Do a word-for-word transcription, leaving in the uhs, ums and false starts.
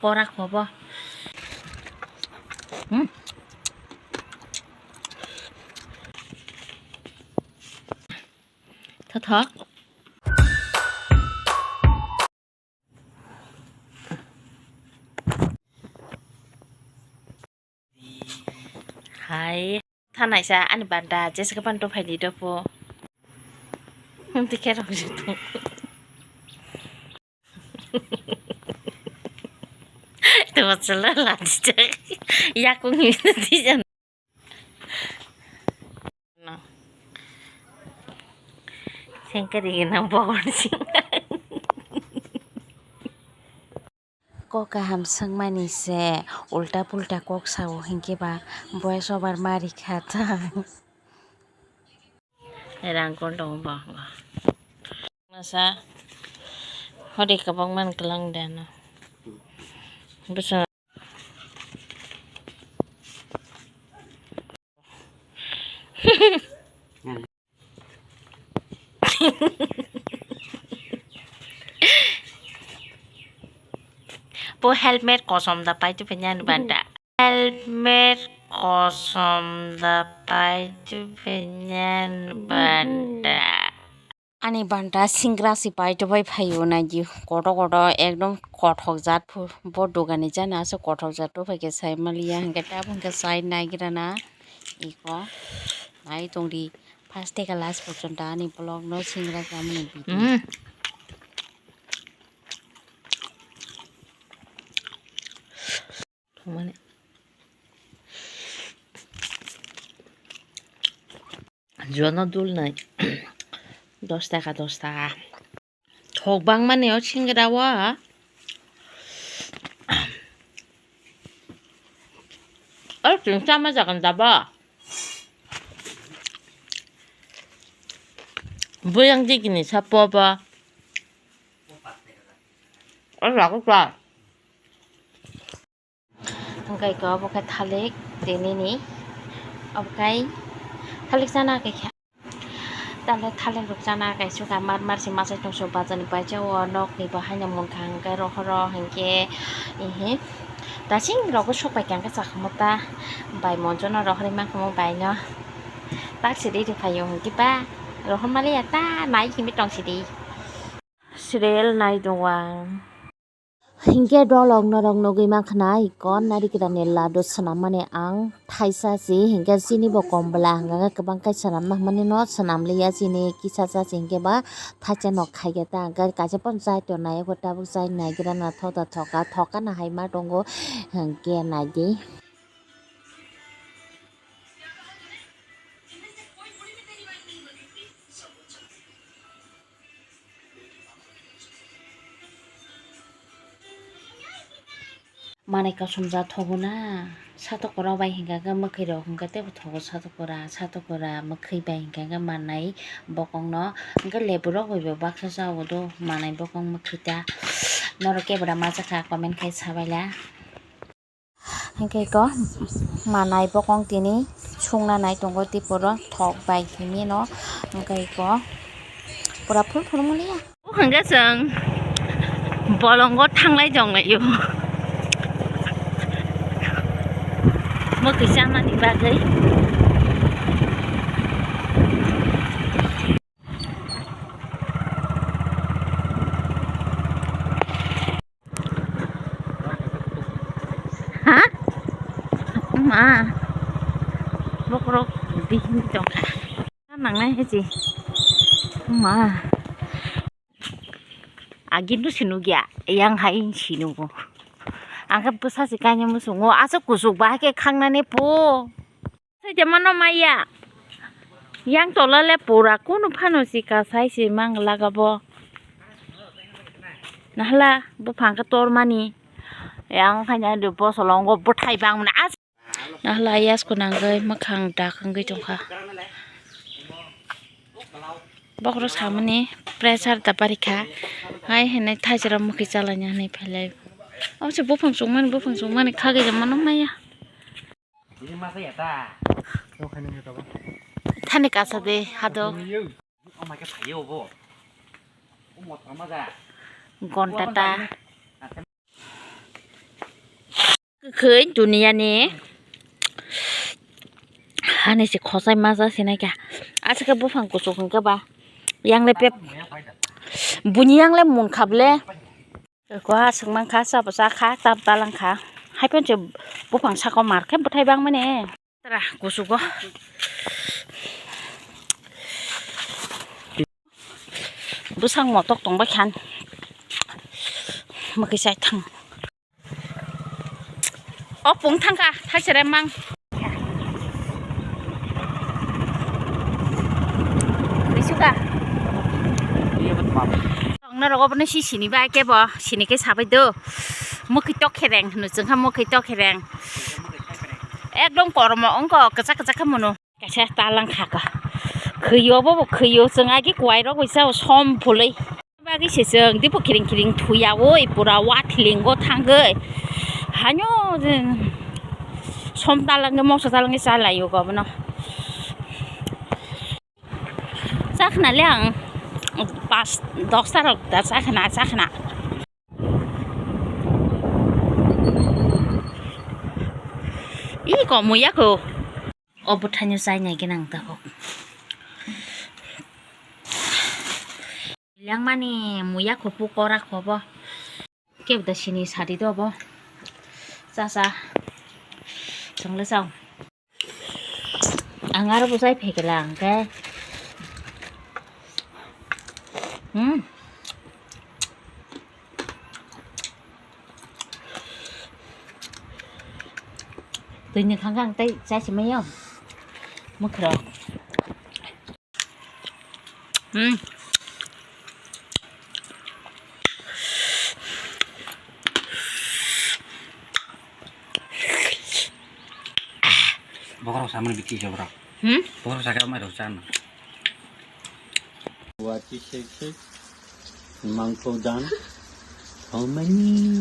Korak hobo. Hmm. Thothok. Hai. Thanaisa ani banda jesa khe phan dophai di dopo. Hum tikhe rok jitu. Tuwa chala lajijak. Yakung ni tijan. No. Sengkari gina bawon sing. Kok kaham swngmani se ulta pulta kok sao hinkhe ba voice over ma rikha ta. Rang kon tongo bo. Masa hode kabang man kelang dano. Bwsa. Bo helmet kosom da pai tu penyan banda. Helmet kosom da pai tu penyan banda. Ani banda singra si pai tu bai phaio naidi koto koto ekdom kothok jat phu bo dogani jana aswk kothok jat tu phaikhe sai maliya hinkhe tabuk hinkhe sai naigrana iko nai tongdi. First theke last porjonto ani vlog no singra khe amoni video. Mm. Thwngmani. Jono dulnai. Dos taka, dos taka. Thok bangmani o singra o. Oro chwng chama jagan da bo. Buyang digini sapo bo. Oro lagok ba. Hingke iko obo khe thalik tinini, obo khe thalik chana khe kha. Tale thalik rok chana kaisuka mar mar se masa tongso bazar ni paisa o nok ni bo haino munkha hingke rohoro hingke ehe dasing rogo sok pai kha hingke chakhumo ta bai monjono rohorwi mankhumo bai no tak sidi riphaio hingke ba rohor maliya ta nai himwi tong sidi serial nai tongo ang. Hinkhe dolok norok nugwi mankha na iko narikra ni ladu swnammani ang thaisa si hinkhe chini bo kom bwla hwnka khe kwbang khe swnamna hwnmani no swnamliya chini kisa cha si hinkhe ba thaisa nok khaikhe ta hwnka kaisa phano chai tongnai eko tabuk chai naigra na thota thoka thoka na hai ma tongo hinkhe naidi. Manui kasom ja thogo na, satok rok bai hinkha khe mwkhwi rok hinkha teibo thogo satok ra, satok ra mwkhwi bai hinkha khe manai bokong no, hinkhe lebu rok bai bo baksa cha o do manai bokong mwkhwi ta, norok kebra ma cha kha comment khai sabaila. Hingke iko manai bokong tini sungna nai tongo tei poro thok bai himino hingke iko pura phul phul maliya. O hingke chwng bolongo thanglai tonglaio. Mwkhwi chamani bagwi. Ha? Ma. Bokrok bihim tongkha. Nangnai haji. Ma. Agin tu sinugya, yang hai sinugo. Angka bwsa si kanya musungo, asa kusuk bahai khe khangnani po. Sai jamano maya. Yang tola le pura kunu phano si kasai si mang laga bo. Nahla buphang khe tormani. Yang khanya de bosolongo bwthai bangmani as. Nahla yas kunangwi mwkhang dak wngwi tongkha. Bokhorok samani pressure da barikha. Hai hinwi thaisera mwkhwi chalaina hinwi phailai. Omo se buphang chukmani buphang chukmani khagwi jamano maya. Thani kasa de hado. Gonta ta. Khoi duniya ni hani se khosai maja se nai kha. Aswk khe buphang kuchuk hwnkhe ba yang le pep buni yang le mun khap le. Ko aswk man kha, chabo cha kha, chab talang kha. Hai phano se buphang saka mar khe bwthai bang mani. Tara kusugo. Bwsang motok tongbai khan. Mwkwi chai thang. O pung thangkha, thaisere mang. Risuka. Norok obono si sini bai kebo, sini khe sabai do. Mwkhwi tok khereng hwno chwngkha, mwkhwi tok khereng. Ekdom kormo wngkha, kwchak kwchak khe mano. Kaisa talang kha ka. Khwio bo, bo khwio, chwng agi kwai rok bai chao som phulwi. Bagwi se chwng dipo kiring kiring thuya oi, pura wathilingo thangwi. Hanyo, som talangwi, moso talangwi chalaio go bono. Chakhna le ang pas dosta rok da chakhna, chakhna. Ih, komo ya ko. O bwthaino chainai gini ang tabuk. Langmani muya kho pu kora kho bo. Kebo da sini sadi do bo. Cha cha. Chwng le chao. Ang aro bo chai phekela ang khe. Hmm. Twi ni khang khang tei chai si mai yo. Mwkhro. Hmm. Bokorok samani biti se borok. Hmm? Bokorok sakhe mai rok chan. Wati sek sek. Mangkok dan. How many?